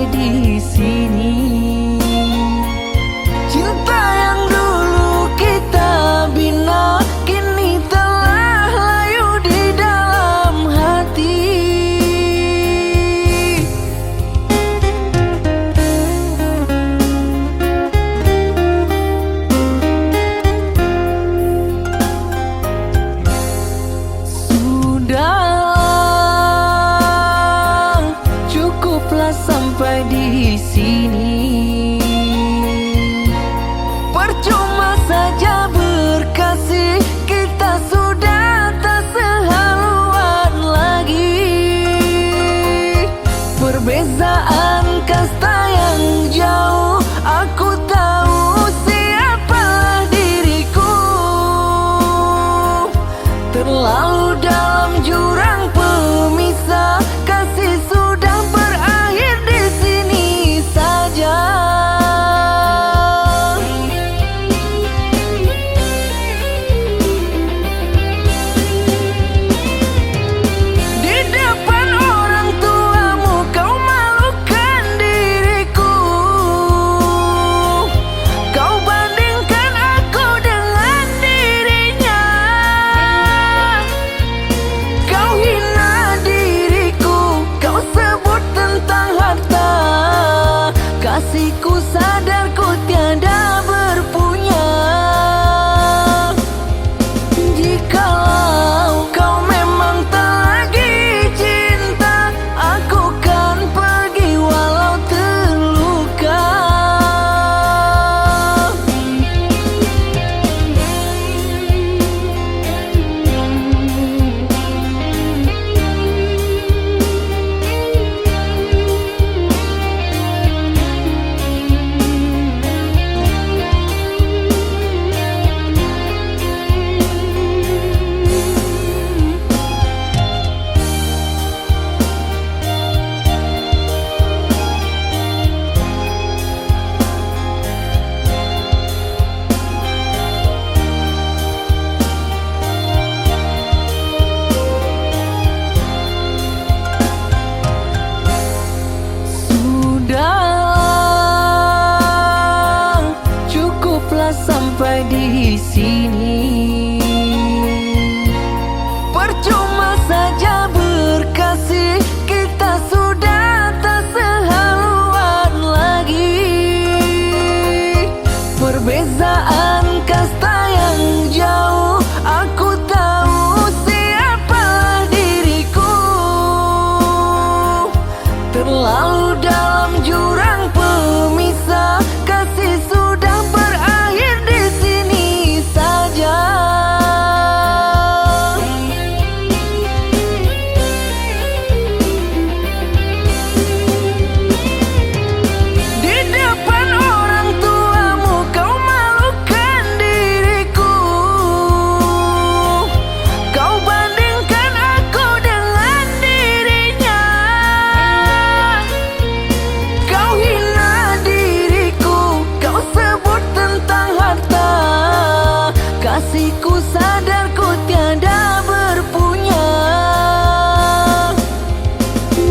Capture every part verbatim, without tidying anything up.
di sini. Cinta yang dulu kita bina, kini telah layu di dalam hati. Sudahlah, cukuplah sampai di sini. Percuma saja berkasih, kita sudah tak sehaluan lagi. Perbezaan kasta yang jauh, aku tahu siapalah diriku. Terlalu dalam jurang pemisah, kasih sudah berakhir di sini saja. Di depan orang tuamu kau malukan diriku. Kau bandingkan aku dengan dirinya. Kau hina diriku, kau sebut tentang harta. Kasihku sadar ku tiada berpunya. Jikalau kau memang tak lagi cinta, aku kan pergi walau terluka. Sudahlah, cukuplah sampai di sini. Percuma saja berkasih, kita sudah tak sehaluan lagi. Perbezaan kasta yang jauh, aku tahu siapalah diriku. Terlalu dalam jurang pemisah, kasih sudah berakhir di sini saja. Di depan orang tuamu kau malukan diriku. Kau bandingkan aku dengan dirinya. Kau hina diriku, kau sebut tentang harta. Kasihku sadar ku tiada berpunya.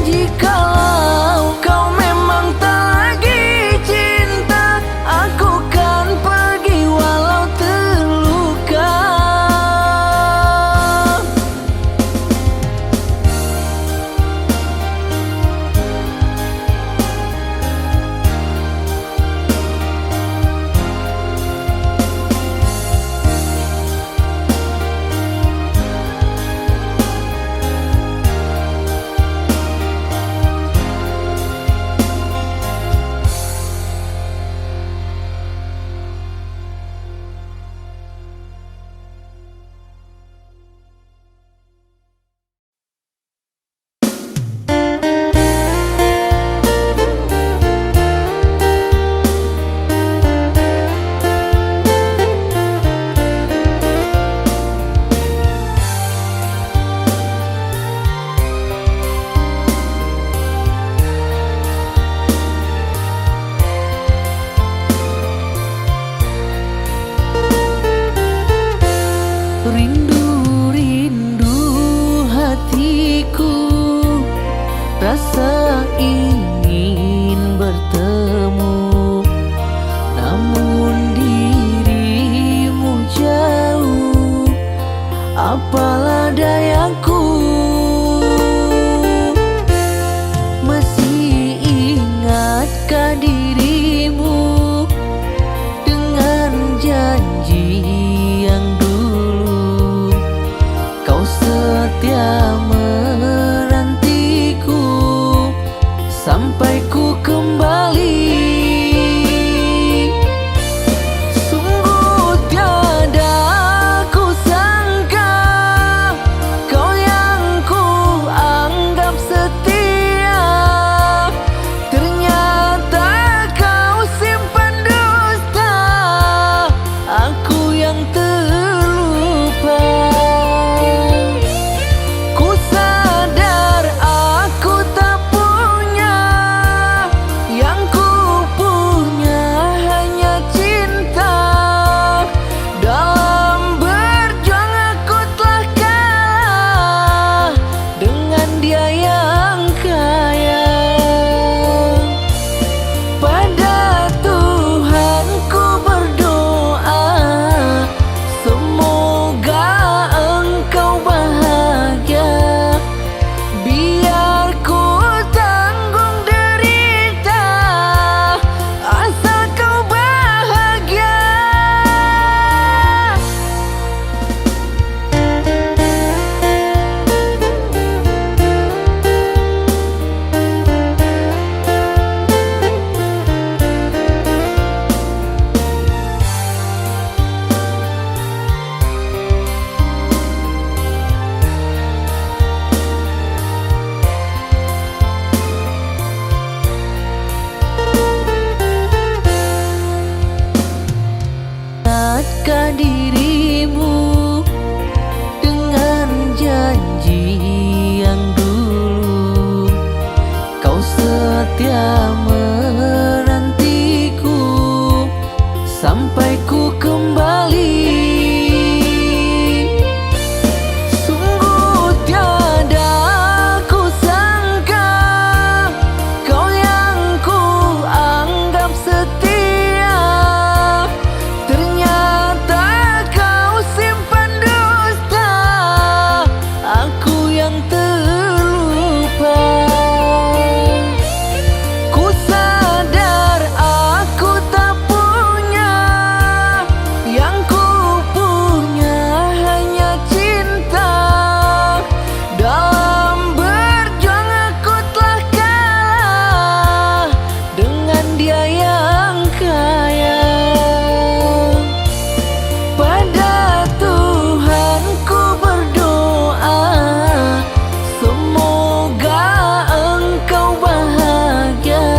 Jikalau kau memang tak lagi cinta, aku kan pergi walau terluka. Rindu-rindu hatiku, rasa ingin bertemu, namun dirimu jauh, apalah dayaku. Masih ingatkah dirimu dengan janji yang dulu? Kau setia menantiku sampai ku kembali. Sungguh tiada ku sangka, kau yang ku anggap setia, ternyata kau simpan dusta, aku yang terlupa. Ku sadar aku tak punya, yang ku punya hanya cinta. Dalam berjuang aku telah kalah dengan dia yang kaya. Pada Tuhan ku berdoa, semoga engkau bahagia. Biar ku tanggung derita, asal kau bahagia. Ingatkah dirimu dengan janji yang dulu? Kau setia menantiku sampai ku kembali. Sungguh tiada ku sangka, kau yang ku anggap setia, ternyata kau simpan dusta, aku yang terlupa. Ku sadar aku tak punya, yang ku punya hanya cinta. Dalam berjuang aku telah kalah dengan dia yang kaya. Pada Tuhan ku berdoa, semoga engkau bahagia.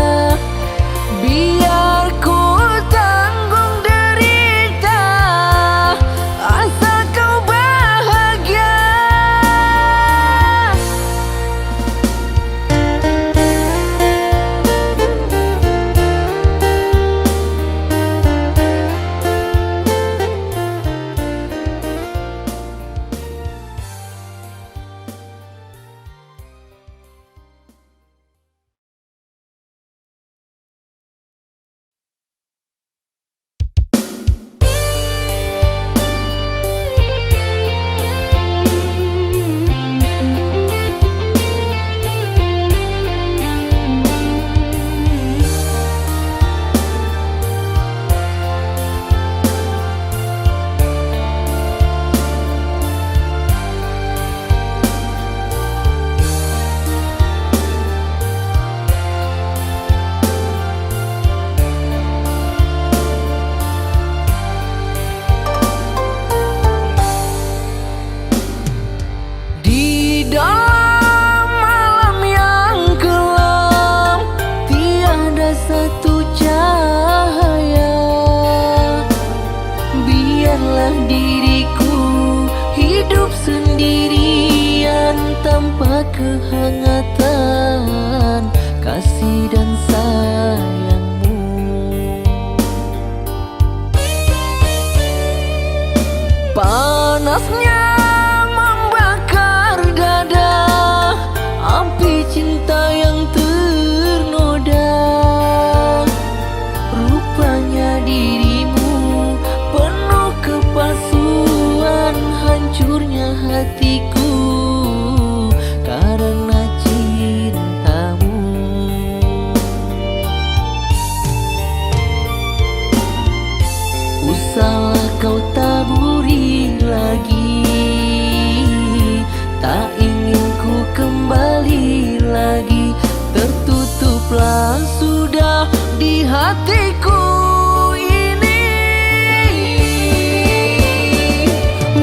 Biar ku tanggung derita, asal kau bahagia. Di dalam malam yang kelam, tiada satu cahaya. Biarlah diriku hidup sendirian tanpa kehangatan kasih dan sayangmu. Panasnya membakar dada, api cinta yang ternoda. Lah sudah di hatiku ini,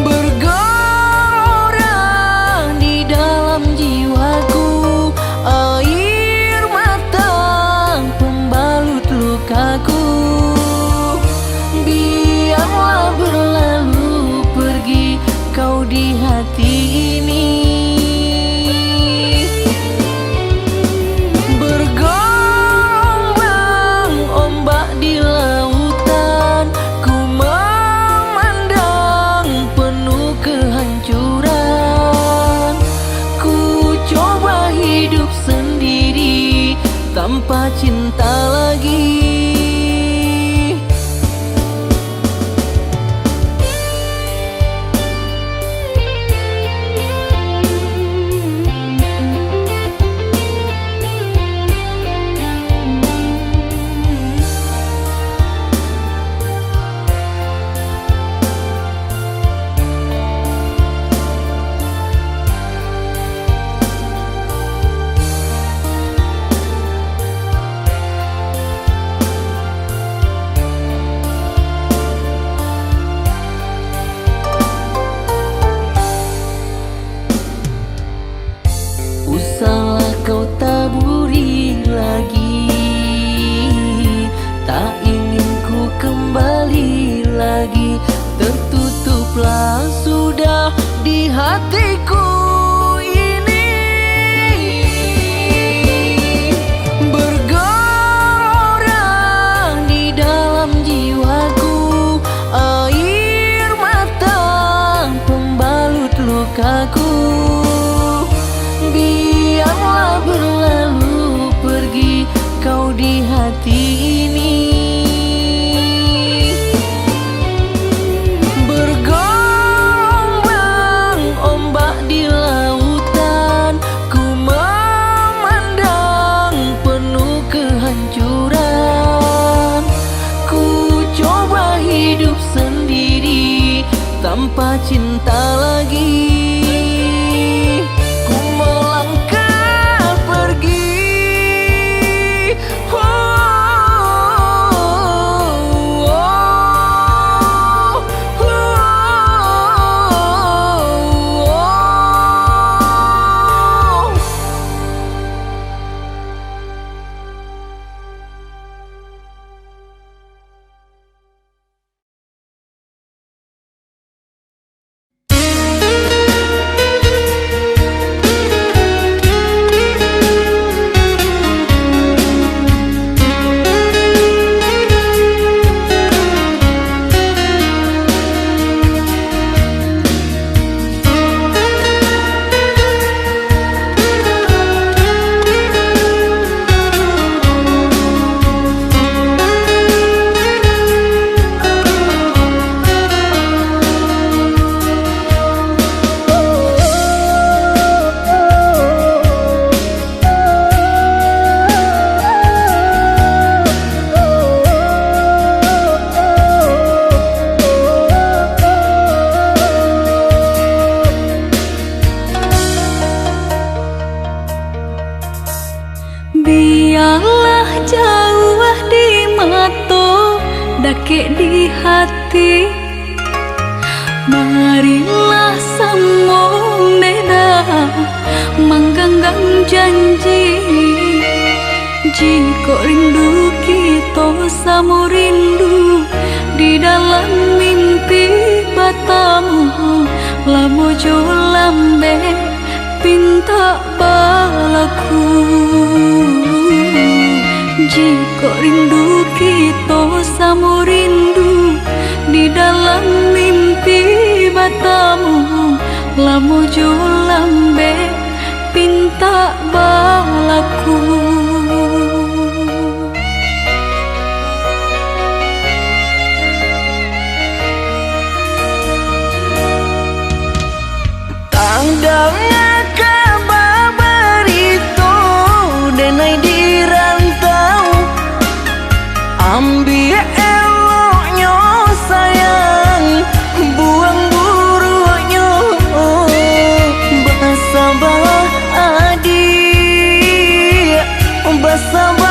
bergerak di dalam jiwaku, air mata pembalut lukaku. Biarlah berlalu pergi kau di hati ini. Bergombang ombak di lautan, ku memandang penuh kehancuran. Ku coba hidup sendiri tanpa cinta lagi. Usahlah kau taburi lagi, tak ingin ku kembali lagi. Tertutuplah sudah di hatiku ini, bergerak di dalam jiwaku, air mata pembalut lukaku. Biarlah berlalu pergi kau di hati ini. Bergombang ombak di lautan, ku memandang penuh kehancuran. Ku coba hidup sendiri tanpa cinta lagi. Ku melangkah pergi. Oh, oh, oh, oh, oh. Bialah jauah di mato, dakek di hati. Marilah samo beda mangganggam janji. Jikok rindu kito samo rindu di dalam mimpi batamu, lamo jo lambek pintak balaku. Jikok rindu kito samo rindu di dalam mimpi batamu, lamo jo lambek pintak balaku. Tadanga kaba barito, denai di rantau. Ambiak eloknyo sayang, buang buruaknyo. Basaba adiak, basaba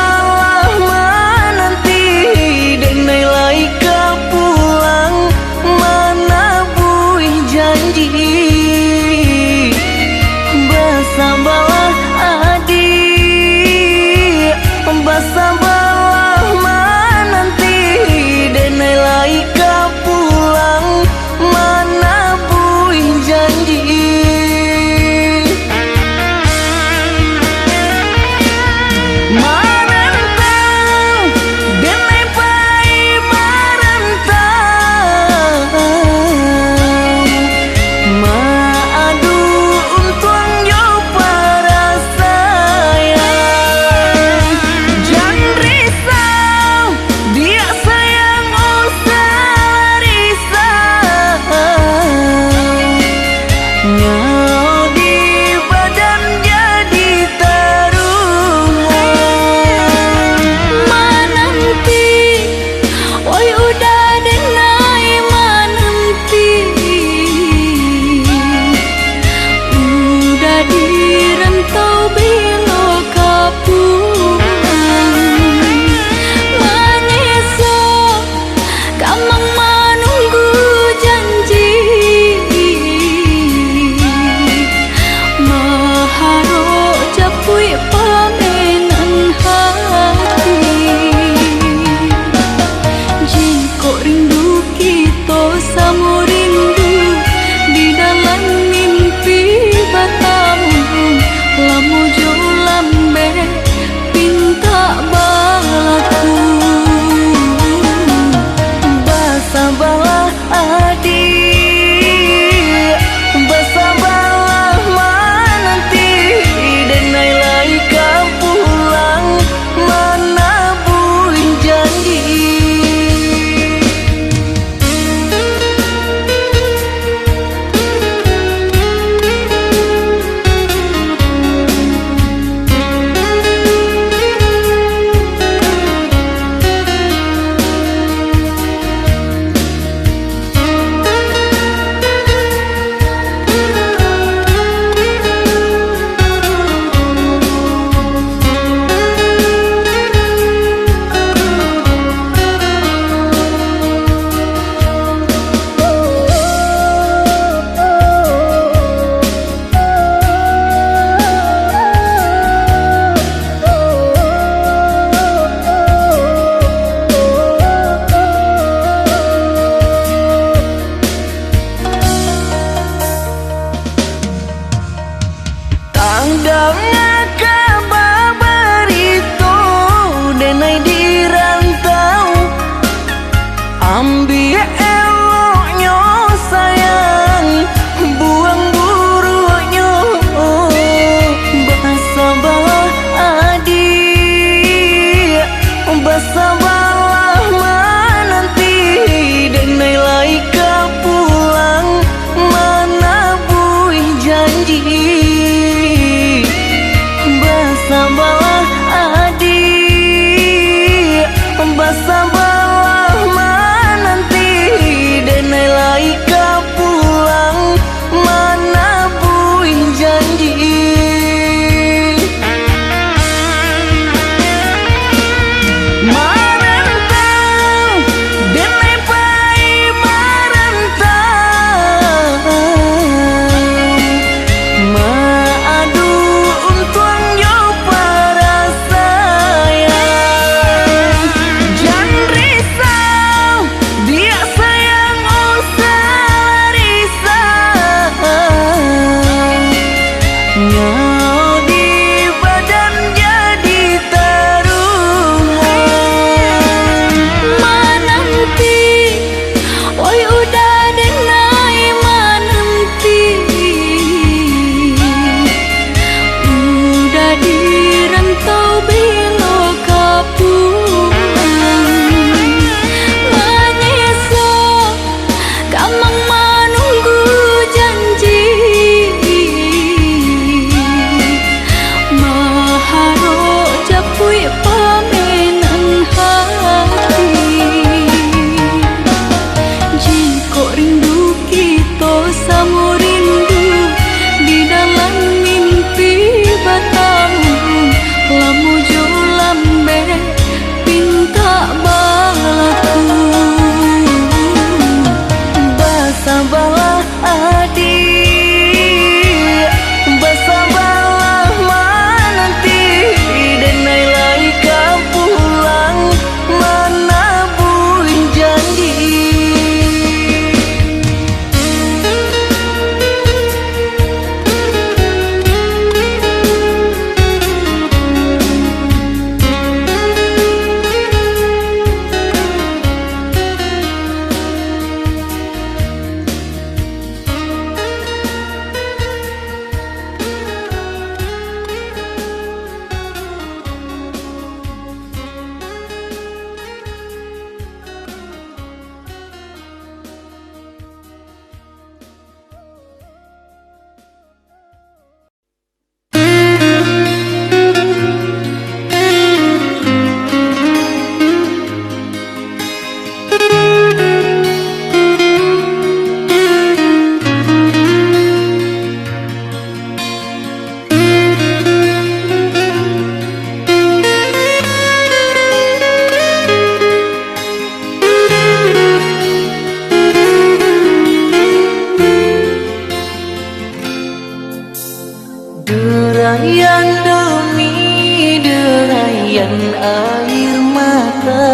Air mata,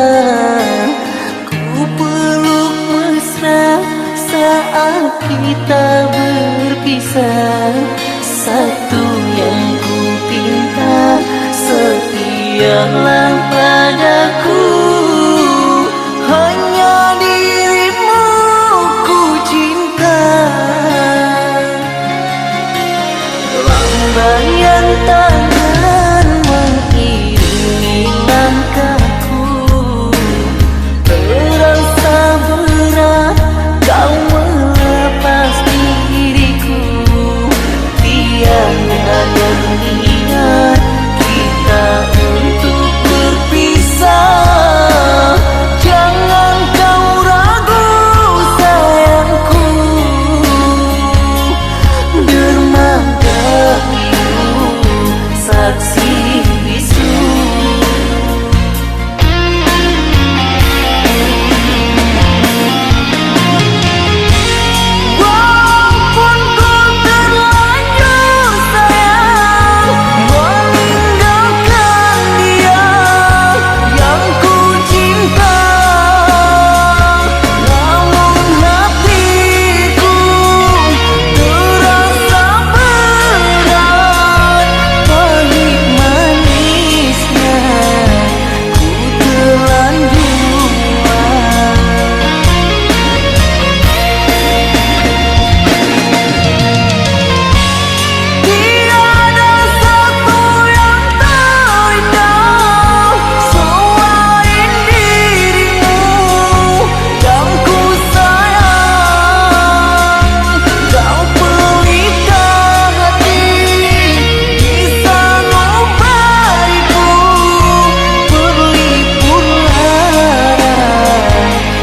ku peluk mesra saat kita berpisah. Satu yang ku pinta, setialah padaku. Hanya dirimu ku cinta. Lambaian tangan mengiringi langkahku. Terasa berat kau melepas diriku. Tiada niat kita untuk berpisah. Jangan kau ragu, sayangku. Dermaga biru, saksi bisu. Walaupun kau terlanjur sayang, meninggalkan dia yang ku cinta, namun hatiku terasa berat, pahit manisnya. Ku telanjur. Tiada satu yang terindah selain dirimu. Yang ku sayang, kau pelihara hati, di sanubariku, berlibur lara,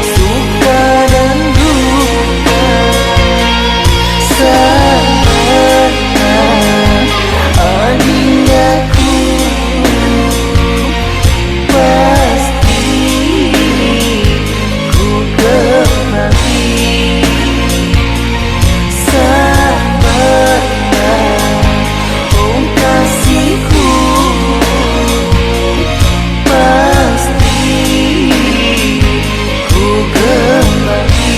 suka dan duka. Sabarlah, adindaku, pasti ku kembali. Sabarlah, oh kasihku, pasti ku kembali.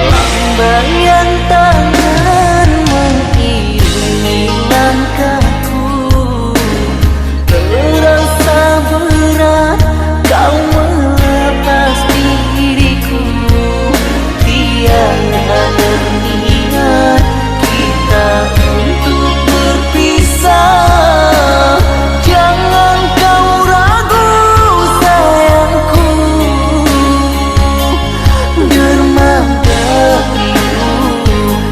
Lambaian tangan mengiringi langkahku. Terasa berat kau melepas diriku. Tiada niat kita untuk berpisah. Jangan kau ragu, sayangku. Dermaga biru,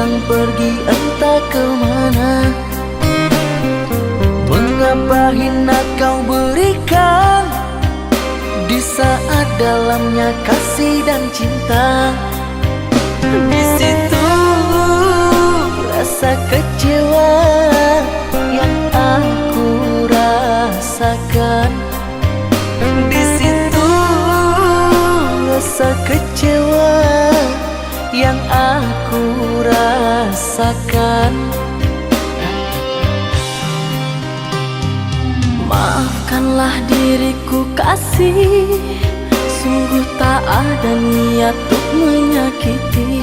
Pergi entah ke mana. Mengapa hendak kau berikan di saat dalamnya kasih dan cinta? Di situ rasa kecewa yang aku rasakan. Di situ rasa kecewa yang aku rasakan. Maafkanlah diriku, kasih, sungguh tak ada niat untuk menyakiti.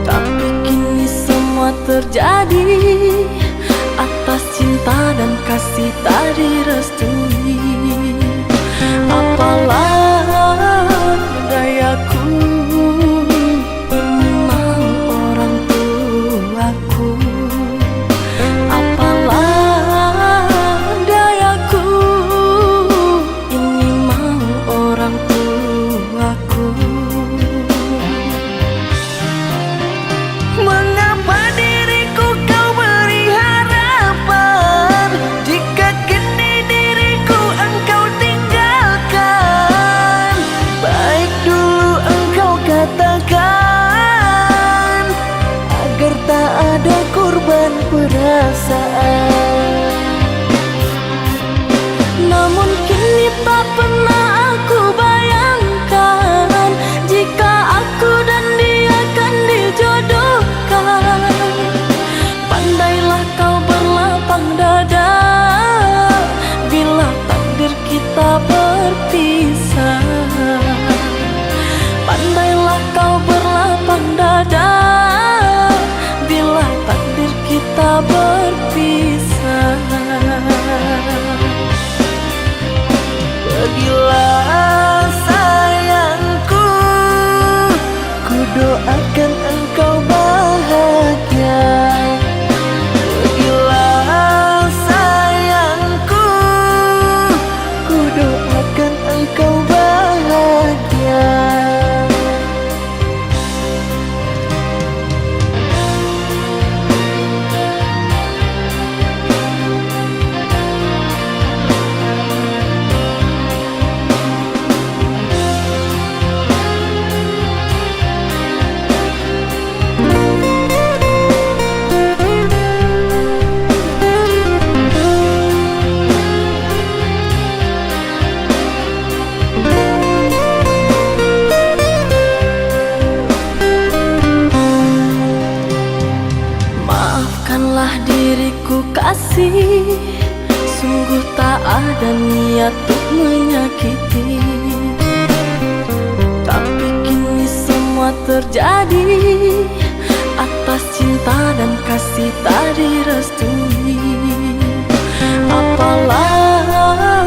Tapi kini semua terjadi atas cinta dan kasih tak direstui. Apalah dayaku, ini mau orang tuaku. Apalah dayaku, ini mau orang tuaku. Mengapa diriku kau beri harapan, jika kini diriku engkau tinggalkan? Baik dulu engkau katakan, agar tak ada korban perasaan. Namun kini tak pernah aku bayangkan, jika aku dan dia kan dijodohkan. Pandailah kau berlapang dada, bila takdir kita berpisah. Pandailah kau berlapang dada, bila takdir kita berpisah. Pergilah sayangku, ku doakan engkau bahagia. Pergilah sayangku, ku doakan engkau bahagia. Maafkanlah diriku, kasih, sungguh tak ada niat untuk menyakiti. Tapi kini semua terjadi atas cinta dan kasih tak direstui. Apalah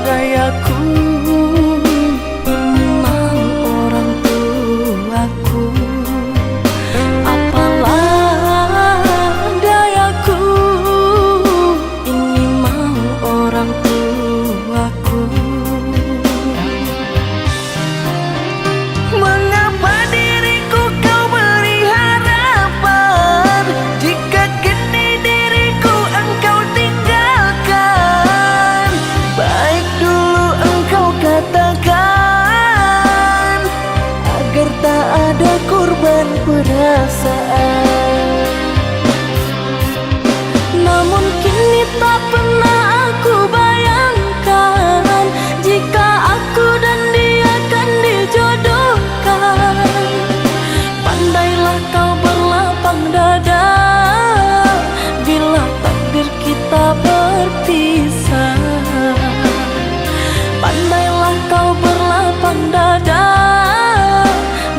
dayaku, ini mau orang tuaku. Apalah dayaku, ini mau orang tuaku. Mengapa diriku kau beri harapan, jika kini diriku engkau tinggalkan? Baik dulu engkau katakan, agar tak ada korban perasaan. Namun kini tak pernah aku bayangkan, jika aku dan dia kan dijodohkan. Pandailah kau berlapang dada, bila takdir kita berpisah. Pandailah kau berlapang dada,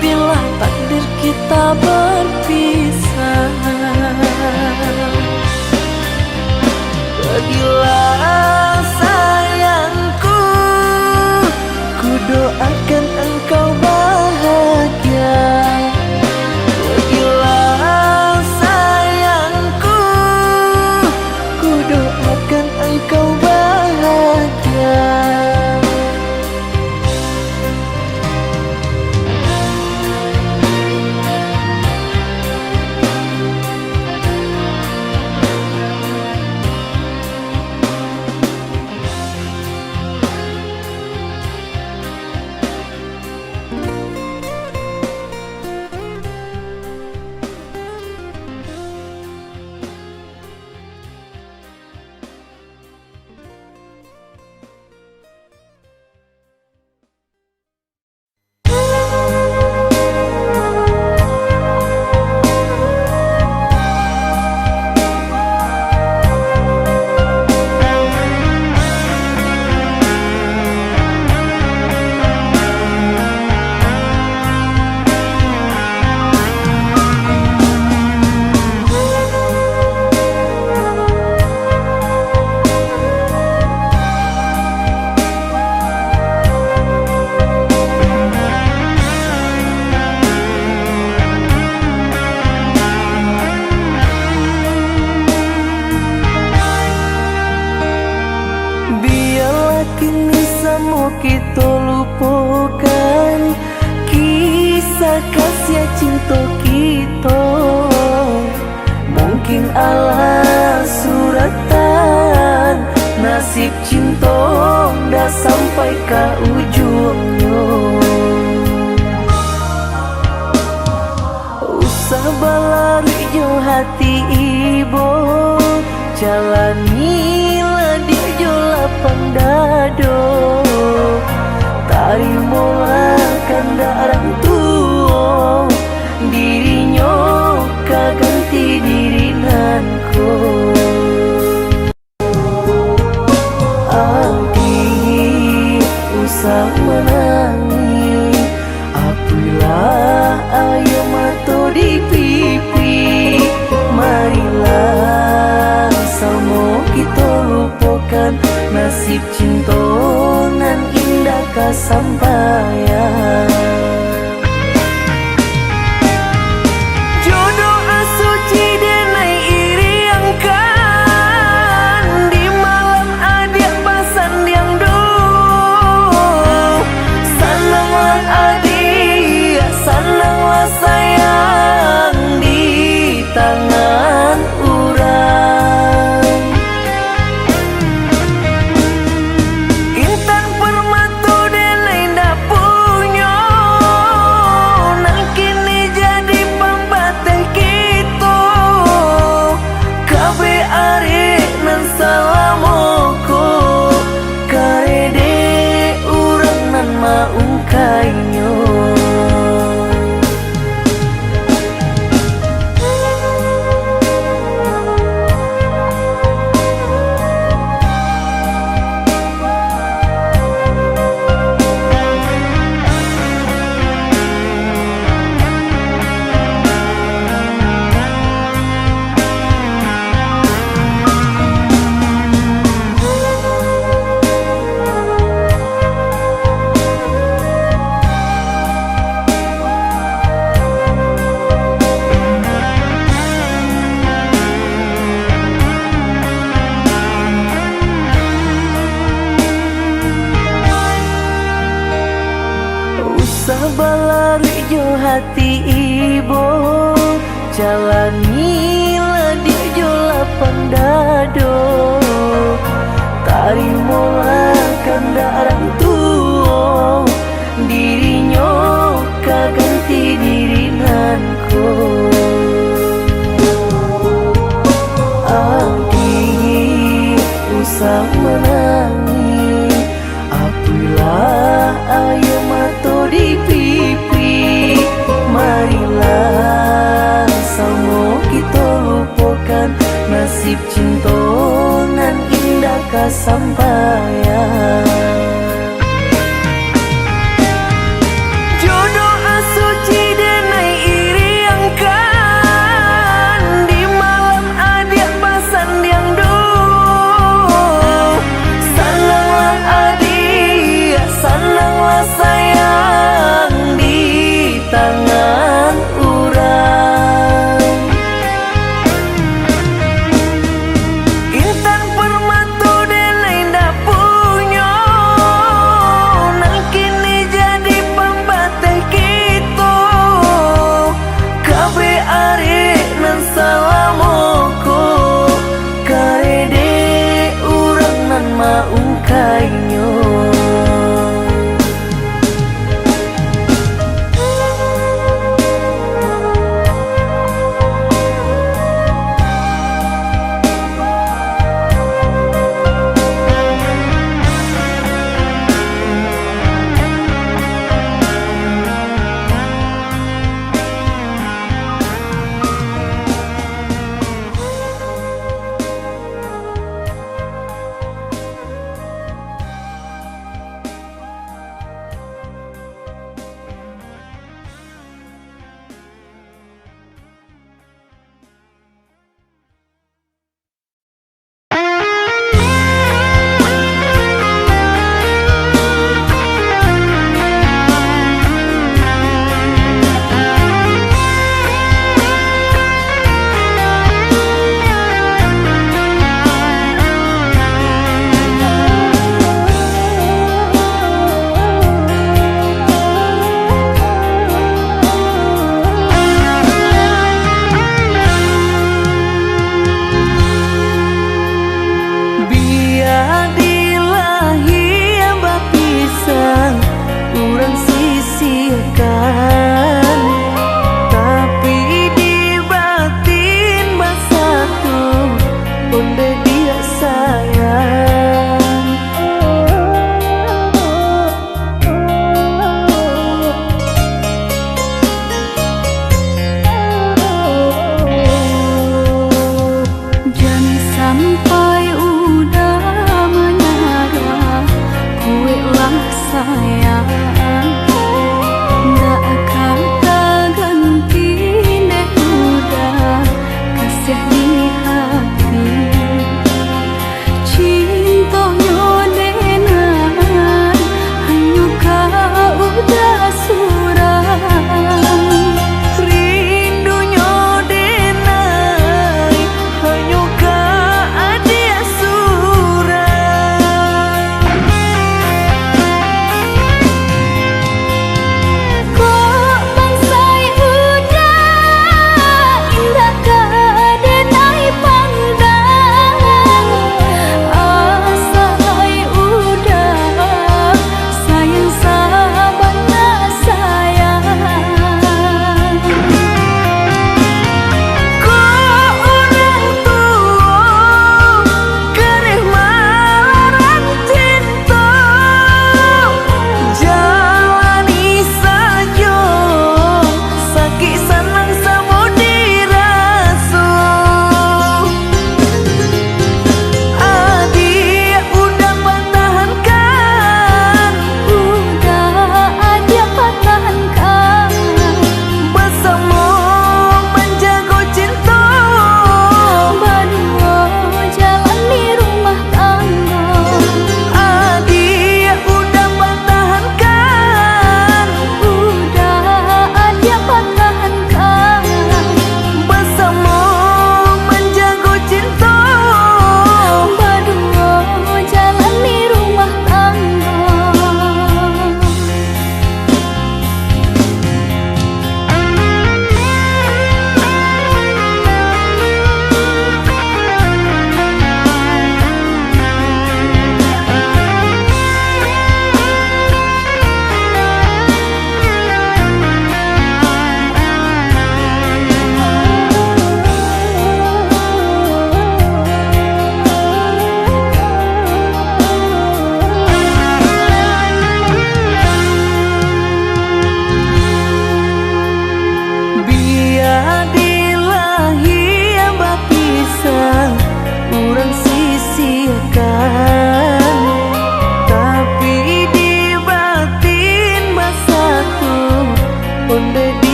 bila takdir kita berpisah. Pergilah sayangku, ku doakan engkau bahagia. Pergilah sayangku, ku doakan engkau bahagia. Samo kito lupokan kisah kasiah cinto kito. Mungkin alah suratan, nasib cinto ndak sampai ka ujuangnyo. Usah balaruik jo hati ibo, jalanilah diak jo lapang dado. Tarimolah kandak urang tuo, dirinyo ka ganti diri nan ko. Adik, usah manangih, apuihlah aia mato di pipi. Marilah samo kito lupokan nasib cinto nan indak kasampaian. Jo doa suci denai iriangkan, di malam adiak basandiang duo. Sananglah adiak, sananglah sayang, di tangan urang. Intan parmato denai indak punyo, nan kini jadi pambateh kito. Kabeh arek nan salamo ko, kareh dek urang nan maungkainyo. Usah balaruik jo hati ibo, jalanilah diak jo lapang dado. Tarimolah kandak urang tuo, dirinyo ka ganti diri nan ko. Adik, usah manangih, apuihlah aia mato di pipi. Marilah samo kito lupokan nasib cinto nan indak kasampaian. Jo doa suci denai iriangkan, di malam adiak basandiang duo. Sananglah adiak, sananglah sayang, di tangan urang. Intan parmato denai indak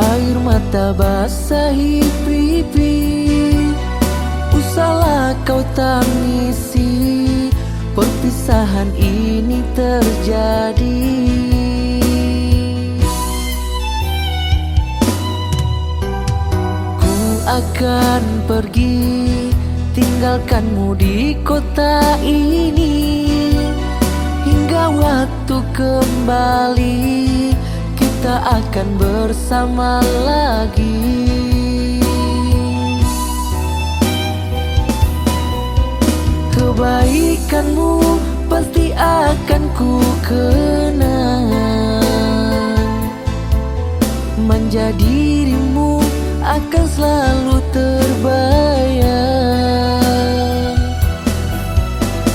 Air mata basahi pipi, usahlah kau tangisi, perpisahan ini terjadi. Ku akan pergi, tinggalkanmu di kota ini, hingga waktu kembali, kita akan bersama lagi. Kebaikanmu pasti akan ku kenang. Manja dirimu akan selalu terbayang.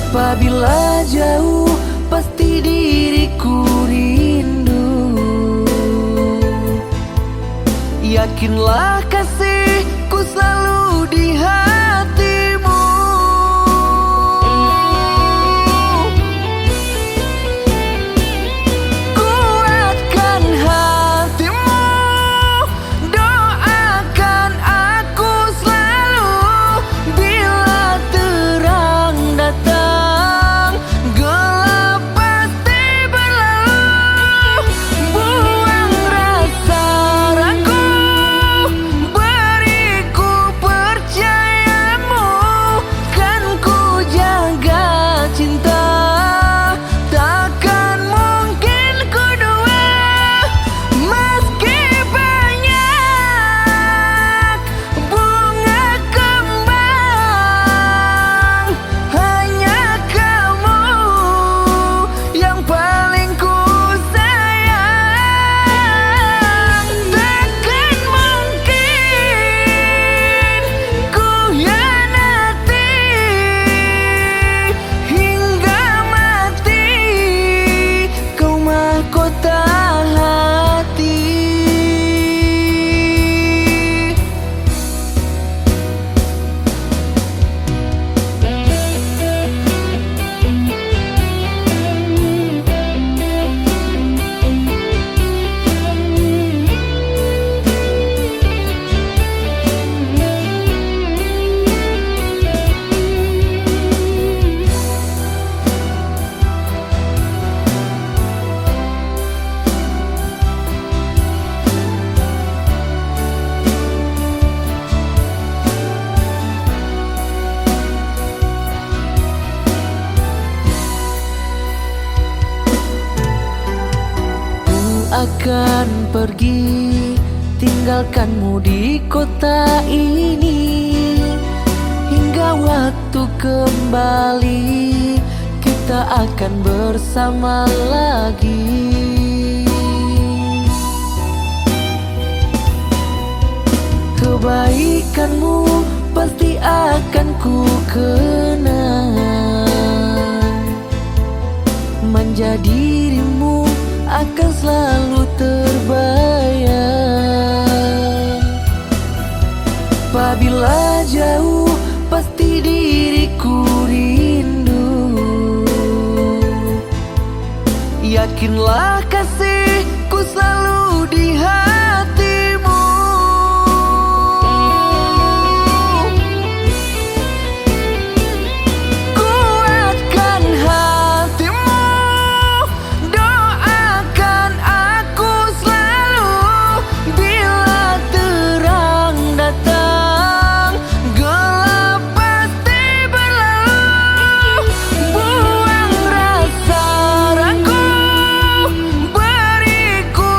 Pabila jauh, pasti diriku rindu. Yakinlah kasihku selalu di hatimu. Kuatkan hatimu, doakan aku selalu. Bila terang datang, gelap pasti berlalu. Buang rasa ragu, beriku percayamu, kan ku jaga cinta, takkan mungkin ku dua. Meski banyak bunga kembang, hanya kamu yang paling ku sayang. Takkan mungkin ku hianati, hingga mati kau mahkota hati. Ku akan pergi, tinggalkanmu di kota ini, hingga waktu kembali, kita akan bersama lagi. Kebaikanmu pasti akan ku kenang. Manja dirimu akan selalu terbayang. Pabila jauh, pasti diriku rindu. Yakinlah kasihku selalu di hatimu. Kuatkan hatimu, doakan aku selalu. Bila terang datang, gelap pasti berlalu. Buang rasa ragu, beriku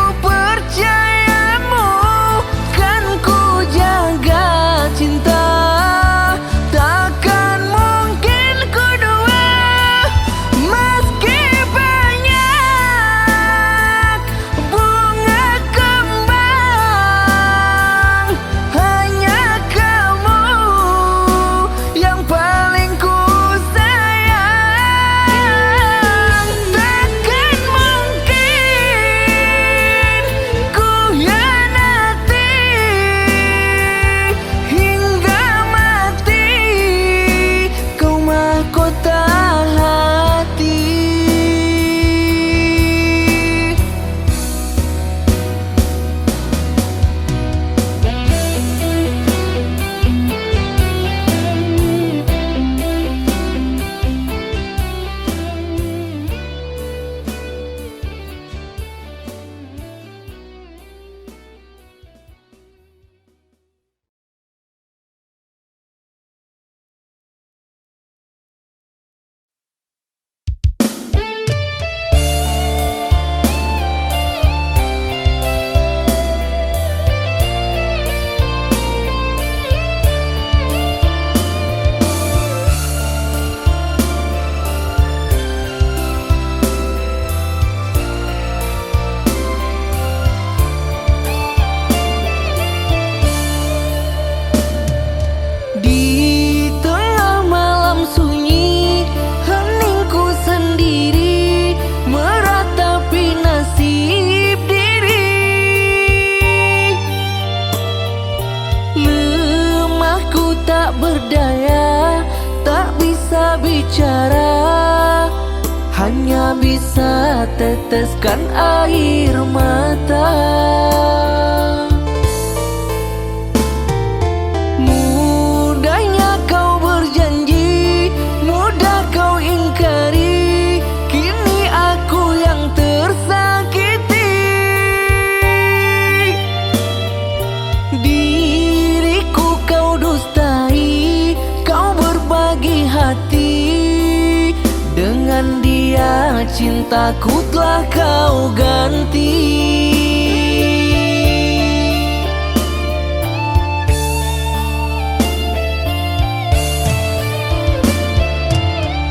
teteskan air mata. Mudahnya kau berjanji, mudah kau ingkari, kini aku yang tersakiti. Diriku kau dustai, kau berbagi hati. Dengan dia cintaku telah kau ganti.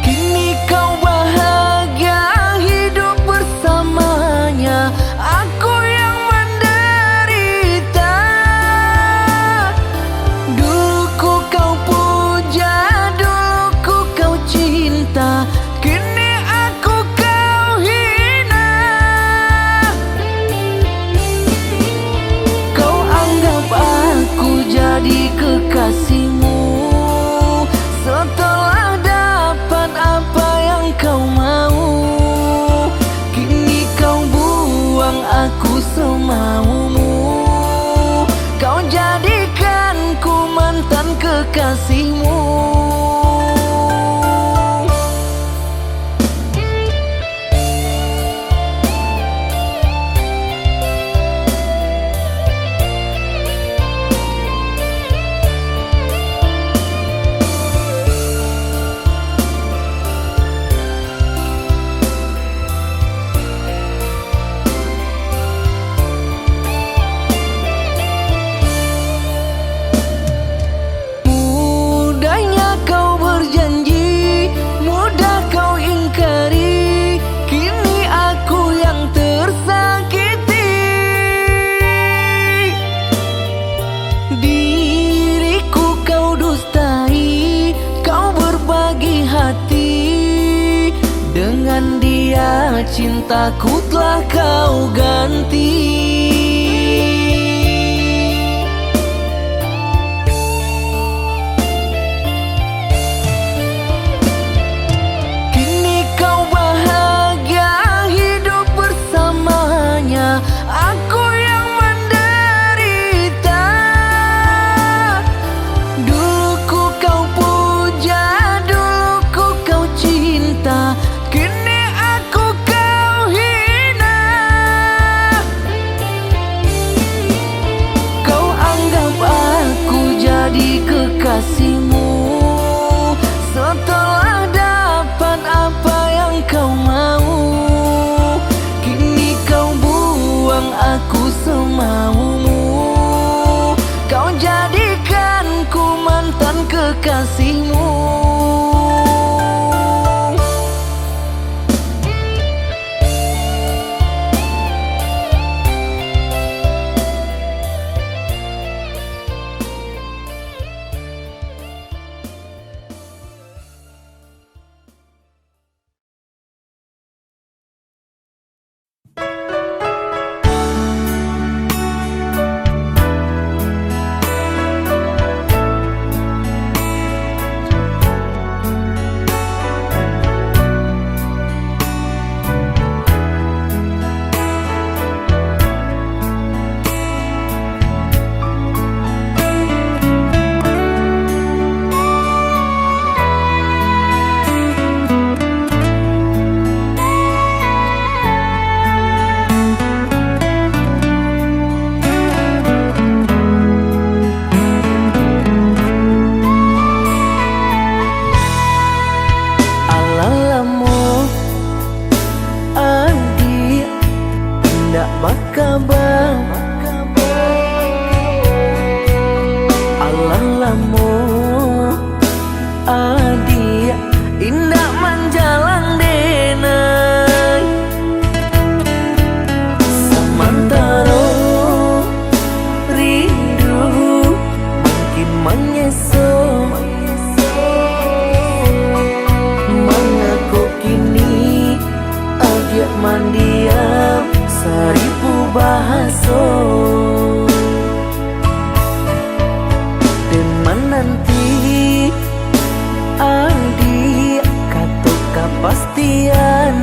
Kini kau bahagia hidup bersamanya, aku yang menderita. Dulu ku kau puja, dulu ku kau cinta, kini aku kau hina. Kau anggap aku jadi kekasihmu, setelah dapat apa yang kau mau, kini kau buang aku semaumu. Kau jadikan ku mantan kekasihmu. Mudahnya kau berjanji, mudah kau ingkari, kini aku yang tersakiti. Diriku kau dustai, kau berbagi hati. Dengan dia cintaku telah kau ganti. Kini kau bahagia hidup bersamanya, aku yang menderita. Dulu ku kau puja, dulu ku kau cinta, kini aku kau hina. Kau anggap aku jadi kekasihmu, setelah dapat apa yang kau mau, kini kau buang aku semaumu. Kau jadikan ku mantan kekasihmu. Alah lamo, adiak, indak bakaba. Alah lamo, adiak, indak manjalang denai. Samantaro rindu makin manyeso. Mangako kini adiak mandiam saribu bahaso? Den mananti adiak kato kapastian.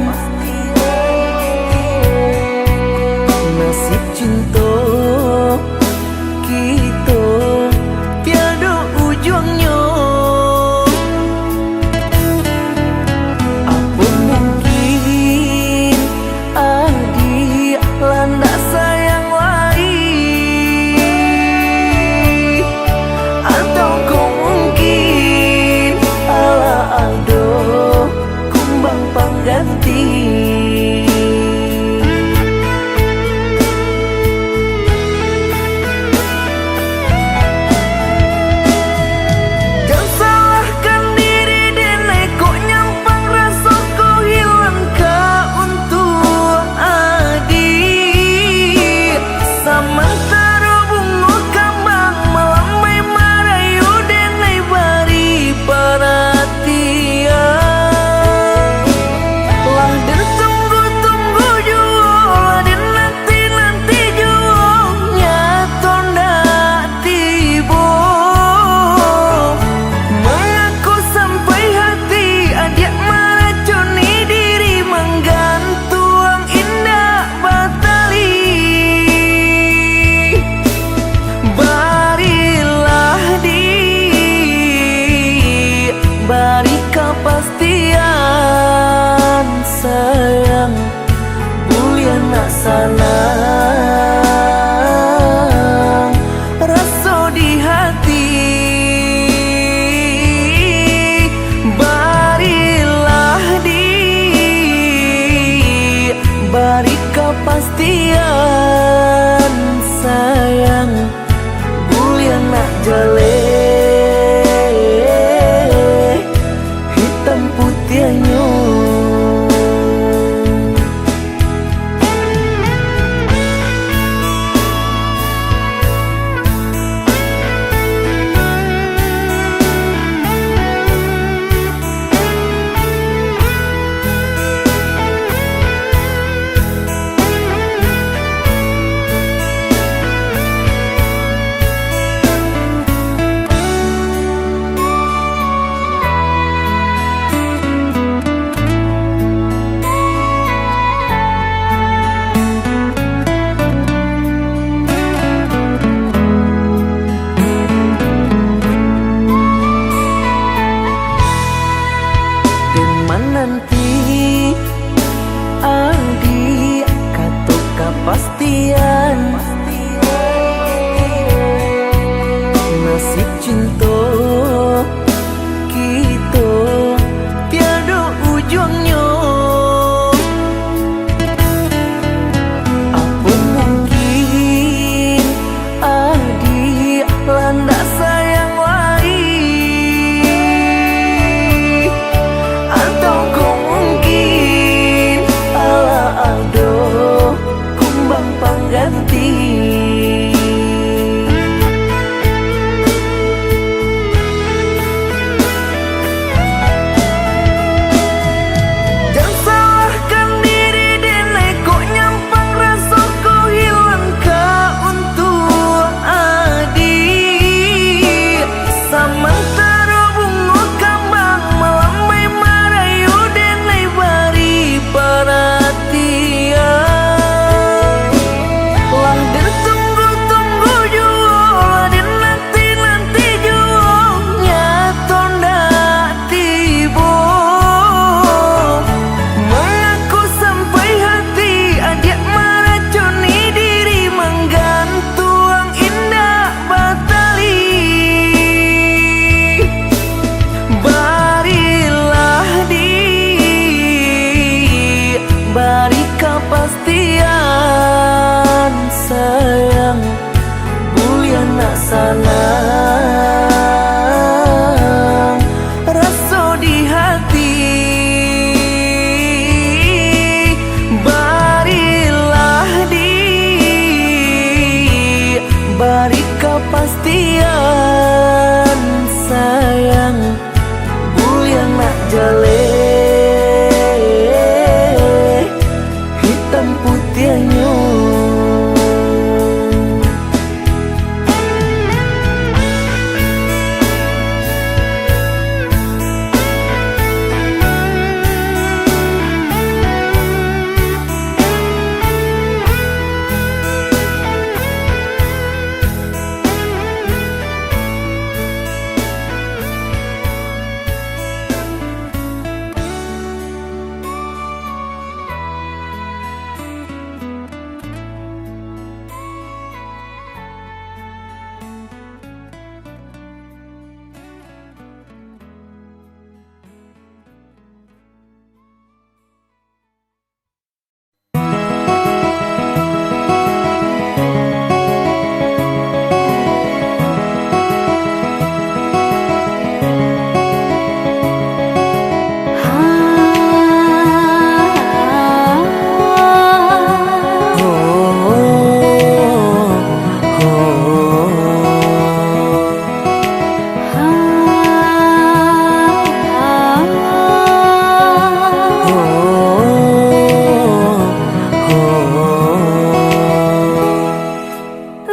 Hitam putiahnyo.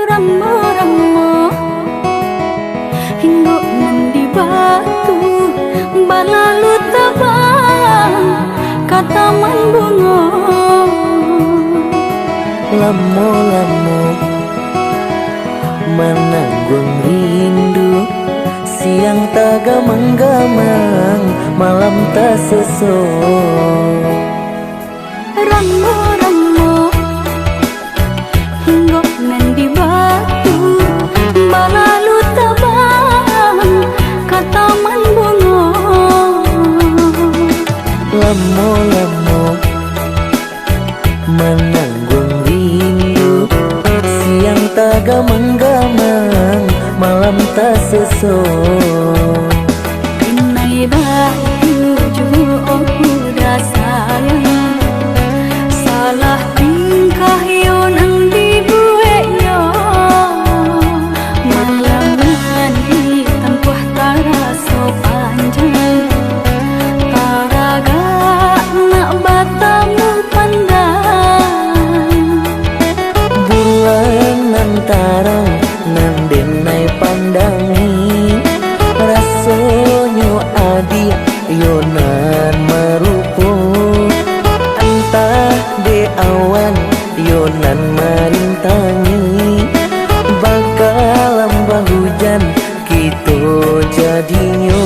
Ramo-ramo, hinggok nan di batu, balalu tabang ka taman bungo. Lamo-lamo manangguang rindu, siang tagamang-gamang, malam tasoso. Ramo-ramo, hinggok nan di batu, balalu tabang ka taman bungo. Lamo-lamo manangguang rindu, siang tagamang-gamang, malam tasoso. Inai batu juo, oh kuda sayang, salah tingkah iyo nan dibueknyo. Malam nan ditampuah taraso panjang, taragak nak batamu pandang. Bulan nan tarang nan denai pandangi, rasonyo adiak iyo nan marupo. Antah dek awan iyo nan marintangi, bakalam bahujan kito jadinyo.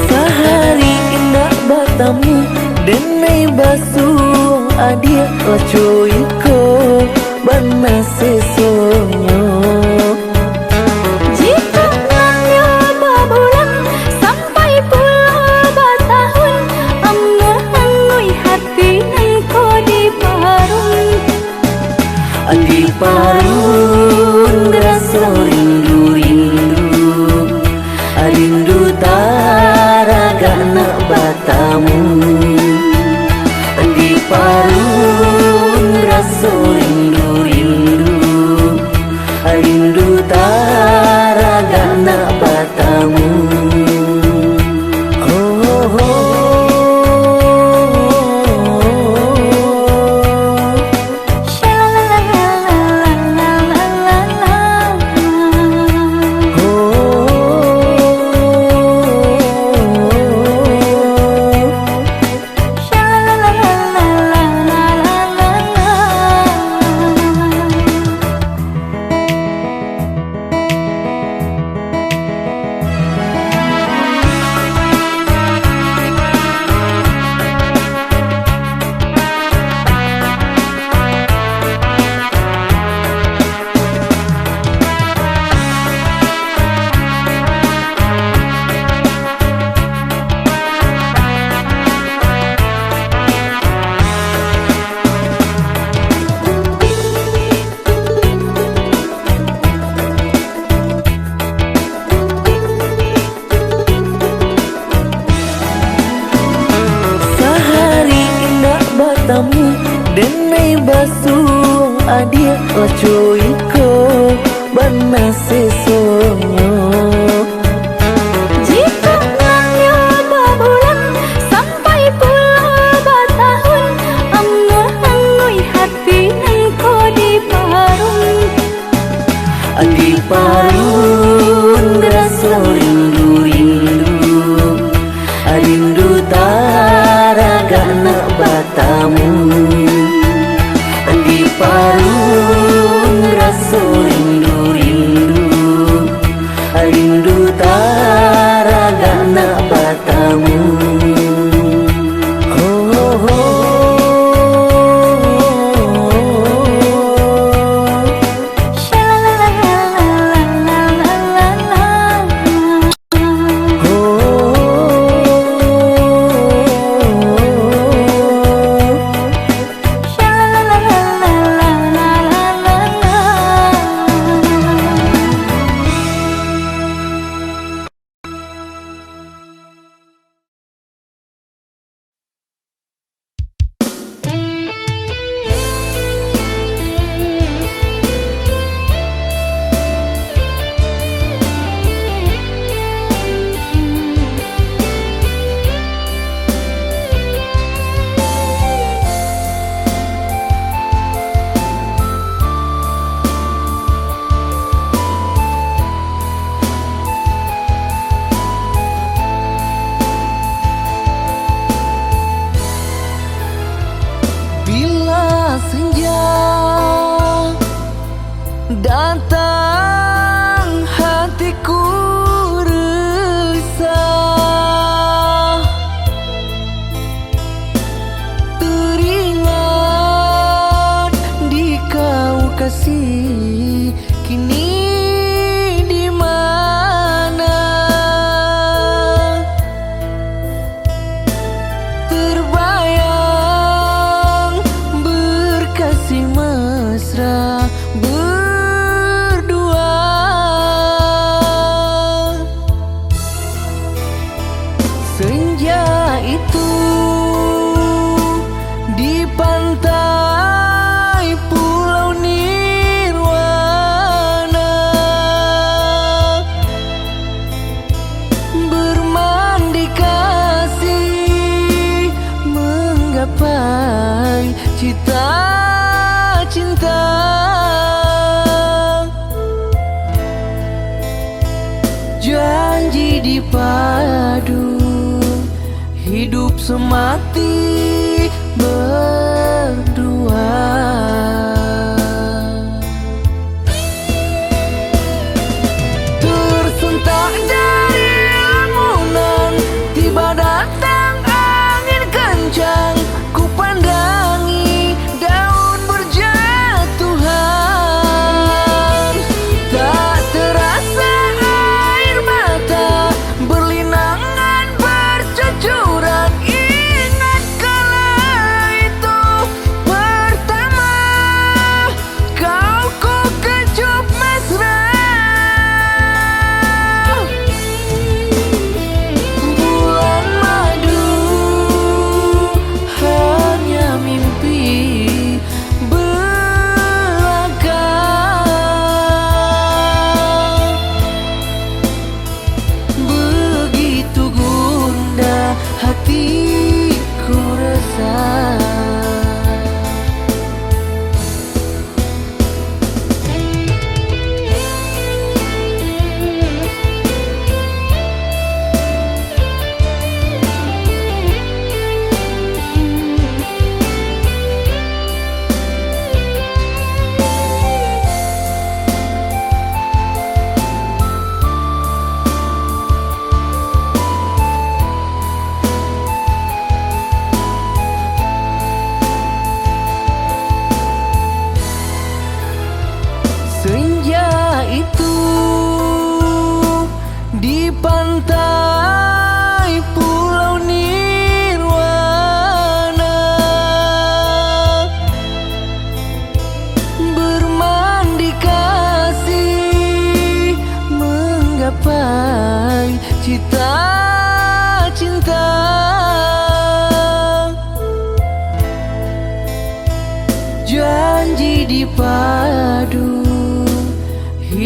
Sahari indak batamu, denai basuo adiak laco iko bana sesonyo. Jikok nan nyo babulan, sampai pulo batahun, amuah anui hati nan ko diparun. Diparun raso rindu-rindu, rindu taragak nak batamu. Diparun raso rindu-rindu, rindu taragak nak batamu. Oh, oh, oh, oh. Tamu denai basuo adiak, laco iko bana sesonyo. Jikok nan nyo babulan, sampai pulo batahun, anguih-anguih hati nan ko diparun. Diparun raso rindu-rindu, rindu taragak nak batamu. Diparun raso rindu-rindu, rindu taragak nak batamu. Ho, ho, ho. Bila senja datang, hatiku resah. Teringat di kau kasih, kini di mana? Terbayang berkasih mesra berdua. Senja itu di pantai Pulau Nirwana, bermandi kasih, menggapai cita-cita. Janji dipadu, hidup semati berdua. Tersentak dari lamunan, tiba datang angin kencang, ku pandangi daun berjatuhan. Tak terasa air mata berlinangan bercucuran. Ingat kala itu,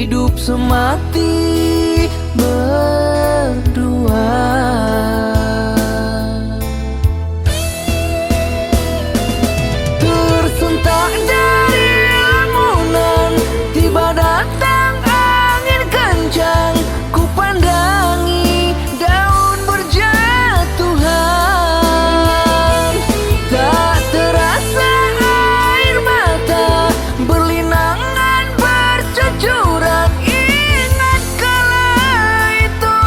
Hidup semati berdua. Tersentak dari lamunan, tiba datang angin kencang, ku pandangi daun berjatuhan. Tak terasa air mata berlinangan bercucuran. Ingat kala itu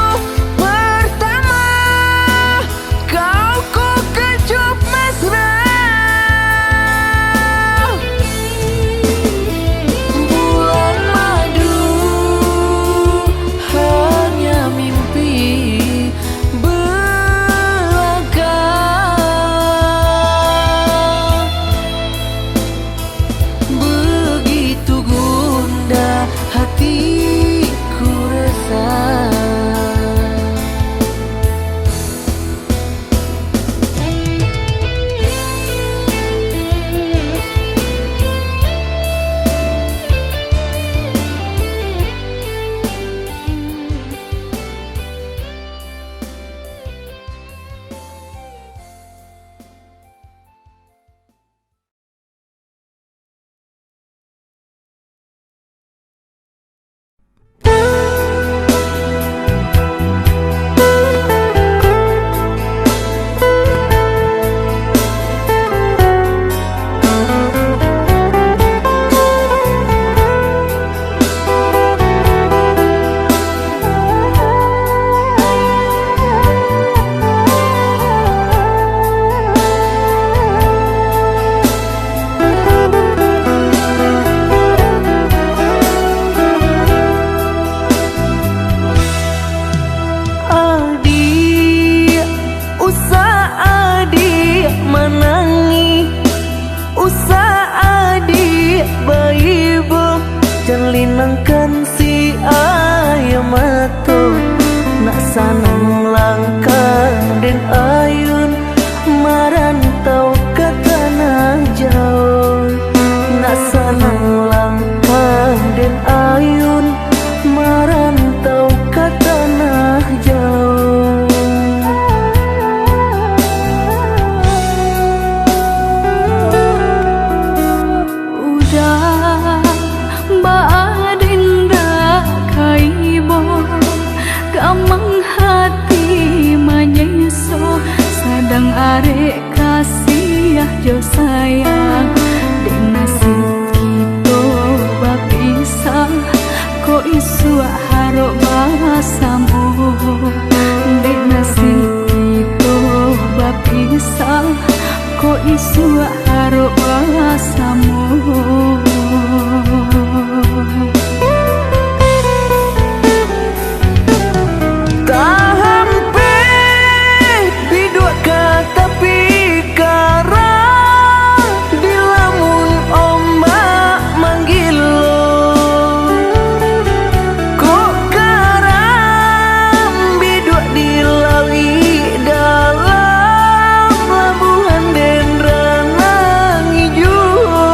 pertama kau ku kecup mesra. Bulan madu hanya mimpi belaka. Begitu gundah hatiku resah. Adiak, usah adiak manangih, usah adiak baibo, jan linangkan si aia mato. Nak sanang langkah den ayun, marantau ka tanah jauah. Nak sanang langkah den ayun, marantau ka tanah jauah. Udah baa den dak ka ibo, gamang hati manyeso, sadang arek kasiah jo sayang. Dek nasib kito bapisah, kok isuak harok basamo. Dek nasib kito bapisah, kok isuak harok basamo. Tahampek biduak ka tapi karang, dilamun ombak manggilo. Kok karam biduak di lauik dalam, labuahan den ranang ijuo.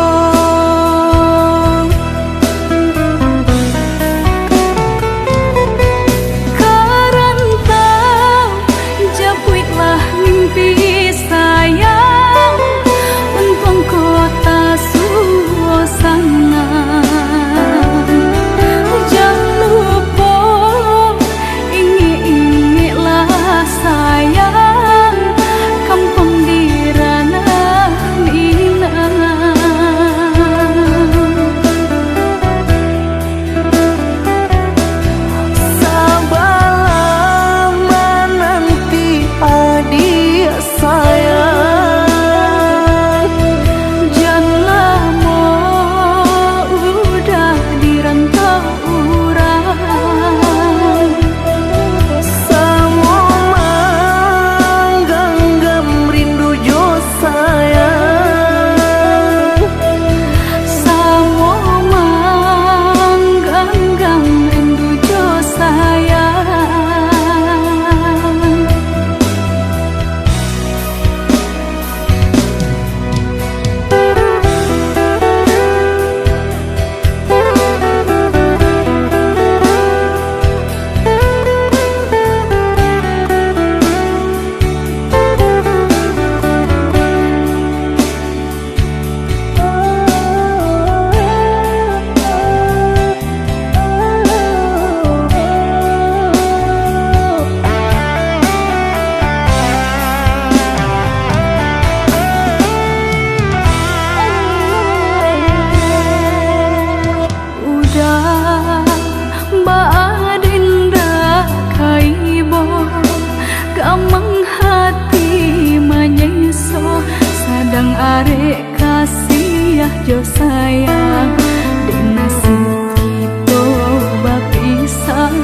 Dek kasiah jo sayang, dek nasib kito bapisah,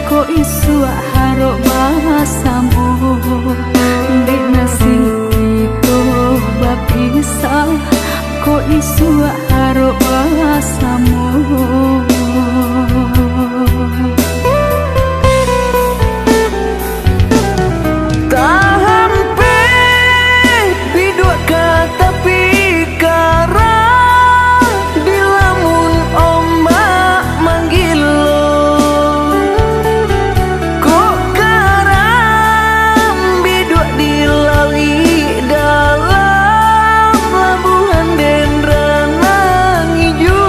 kok isuak harok basamo. Dek nasib kito bapisah, kok isuak harok basamo. Tahampek biduak ka tapi karang, dilamun ombak manggilo. Kok karang biduak di lauik dalam, labuahan den ranang ijo.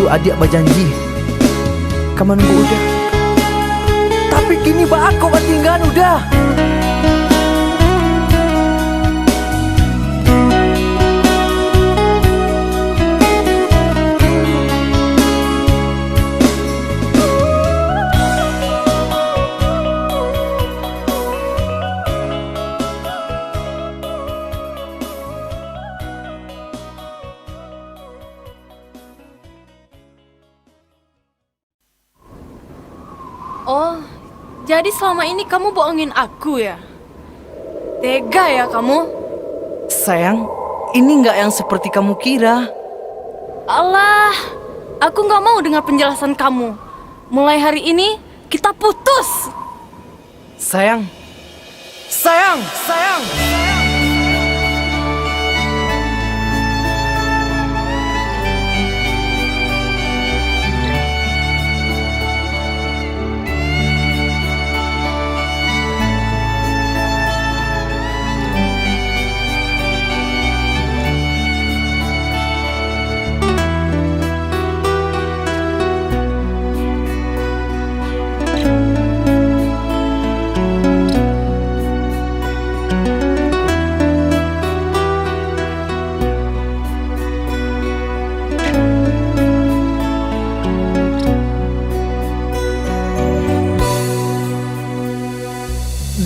Adiak bajanji ka manunggu Uda. Tapi kini baa kok batinggaan Uda? Oh, jadi salama ini kamu bohongin aku, ya? Tega, ya, kamu? Sayang, ini nggak yang seperti kamu kira. Alah, aku nggak mau dengar penjelasan kamu. Mulai hari ini, kita putus! Sayang. Sayang, sayang.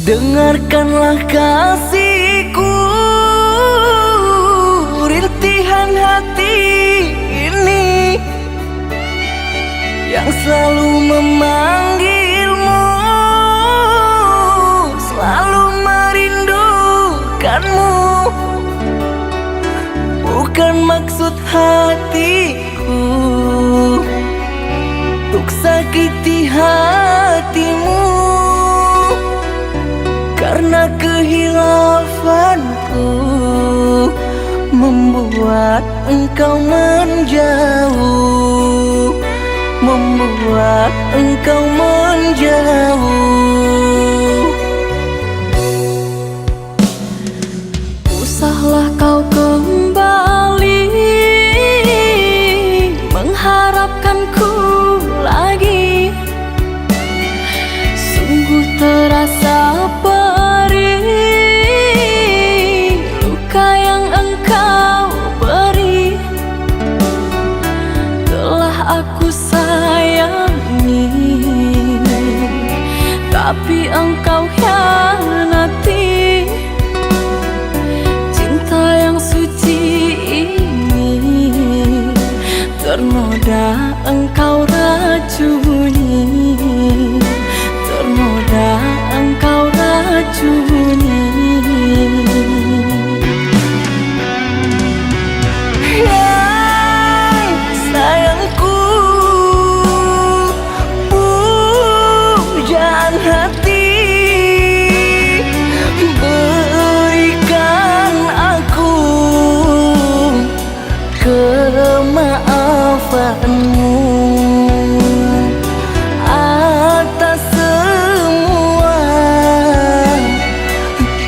Dengarkanlah kasihku, rintihan hati ini yang selalu memanggilmu, selalu merindukanmu. Bukan maksud hatiku untuk sakiti hatimu, karena kehilafanku membuat engkau menjauh, membuat engkau menjauh. Usahlah kau kembali mengharapkanku lagi. Sungguh terasa perih luka yang engkau beri. Telah aku sayangi, tapi engkau hianati. Cinta yang suci ini ternoda engkau racuni, ternoda engkau racuni. Hai sayangku, pujaan hati, berikan aku kemaafanmu atas semua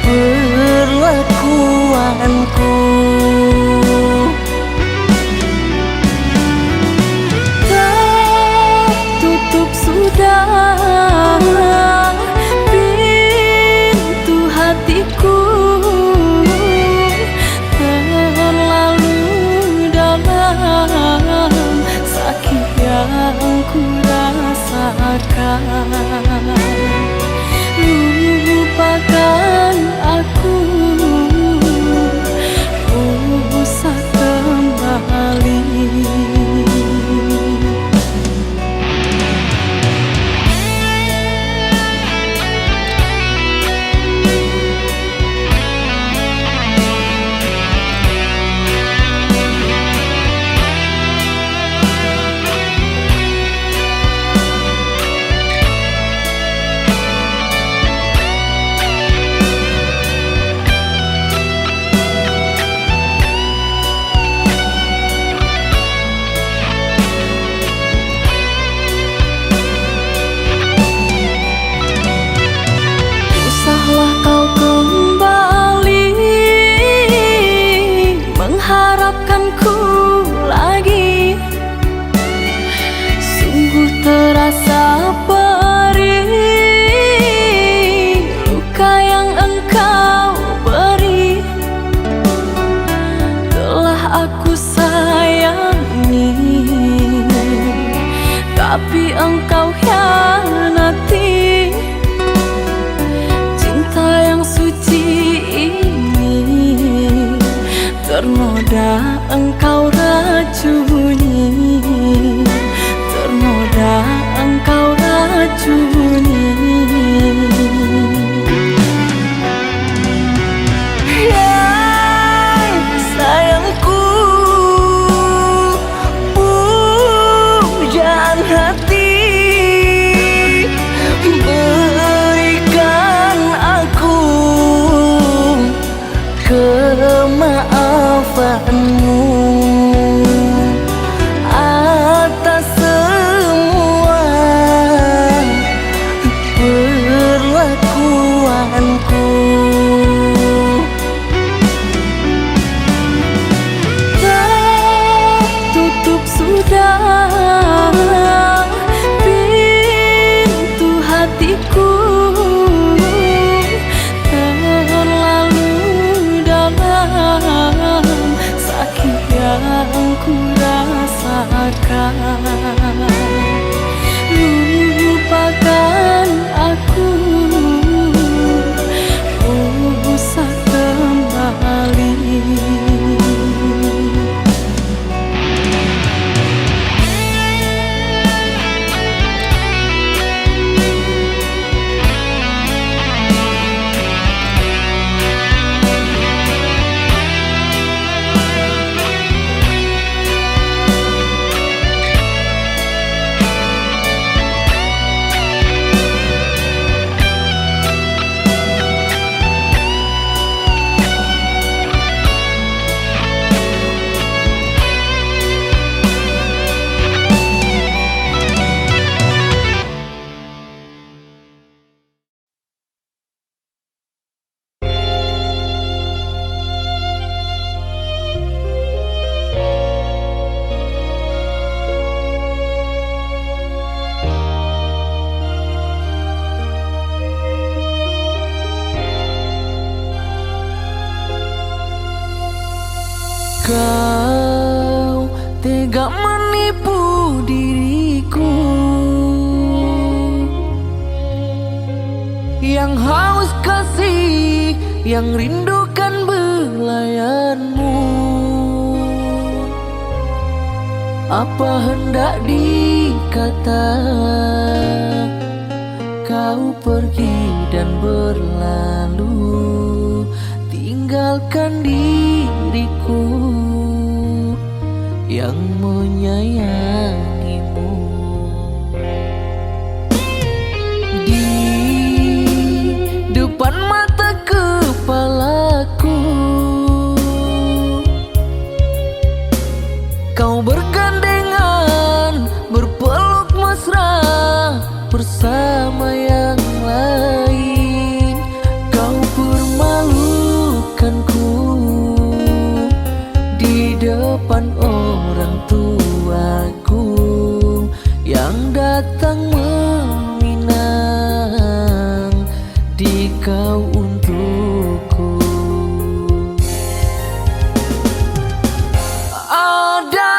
perlakuanku. Tertutup sudah pintu hatiku, terlalu dalam sakit yang ku rasakan. Lupakan aku, usah kembali. Tapi engkau hianati cinta yang suci ini. Ternoda engkau racuni, ternoda engkau racuni. Hai sayangku, pujaan hati, berikan aku kemaafanmu atas semua perlakuanku. Tertutup sudah pintu hatiku, terlalu dalam sakit yang ku rasakan. Lupakan aku, usah kembali. Kau tega manipu diriku, yang haus kasih, yang rindukan belayanmu. Apa hendak dikata, kau pergi dan berlalu, tinggalkan diriku yang menyayangimu. Di depan mata kepalaku, kau bergandengan, berpeluk mesra bersama yang lain. Kau permalukanku di depan orang tuaku yang datang meminang di kau untukku. Ada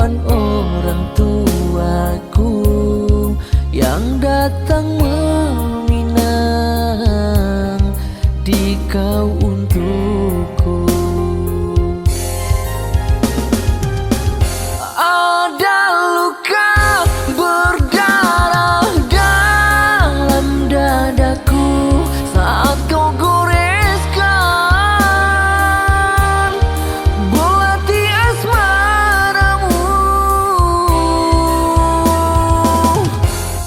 Orang tuaku yang datang meminang di kau untukku. Ada luka berdarah dalam dadaku saat kau goreskan belati asmaramu.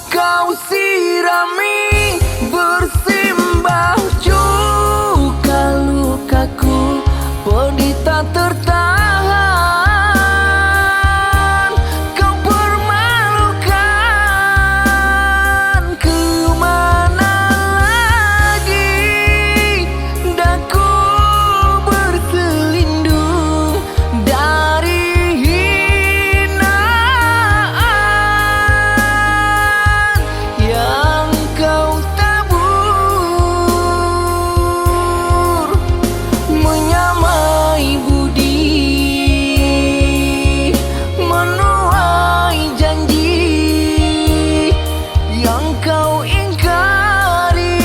Kau sirami bersimbah cuka lukaku, pedih tak tertahan. Kau permalukan, ke mana lagi dadaku berselindung dari hinaan yang kau tabur, menyamai budi, menuai janji yang kau ingkari.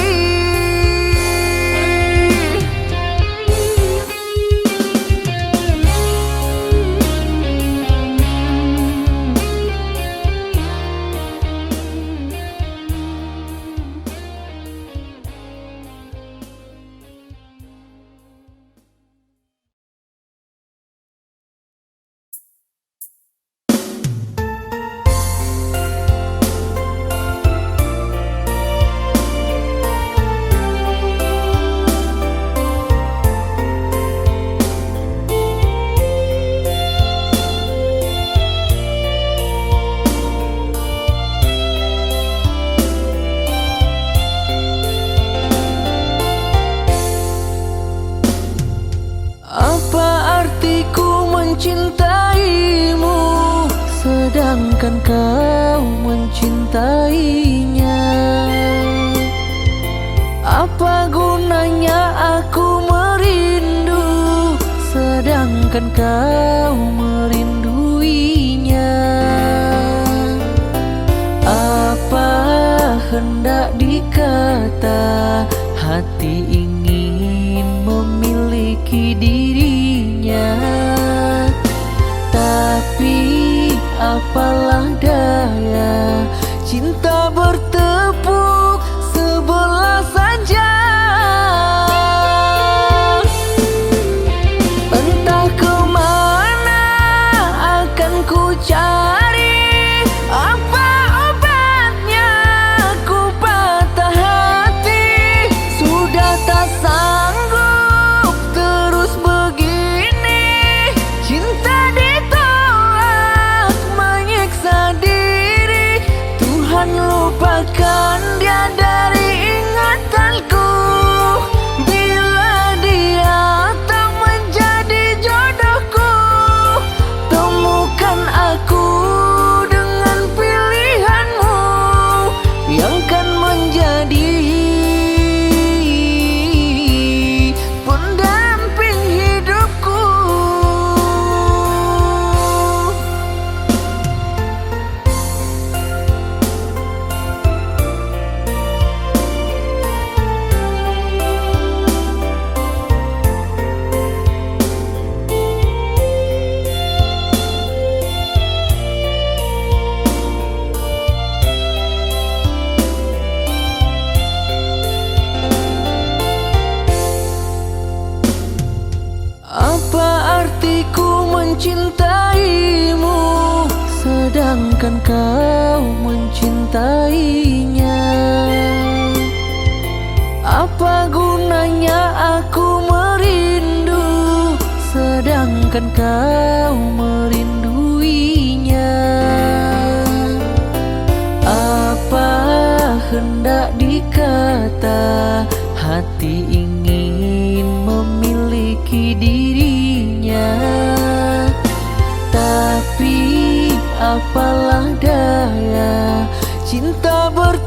Apa artiku mencintaimu, sedangkan kau mencintainya? Apa gunanya aku merindu, sedangkan kau merinduinya? Apa hendak dikata, hati ingin memiliki dirinya, tapi apalah daya, cinta bertepuk sebelah saja. Entah ke mana akan ku cari, apa obatnya ku patah hati. Sudah tak sanggup terus begini, cinta ditolak menyiksa diri. Tuhan, lupakan dia dari ingatanku. Bila dia tak menjadi jodohku, temukan aku dengan pilihanmu yang kan menjadi pendamping hidupku. Apa artiku mencintaimu, sedangkan kau mencintainya? Apa gunanya aku merindu, sedangkan kau merinduinya? Apa hendak dikata, hati ingin memiliki dirinya, tapi apalah daya, cinta ber-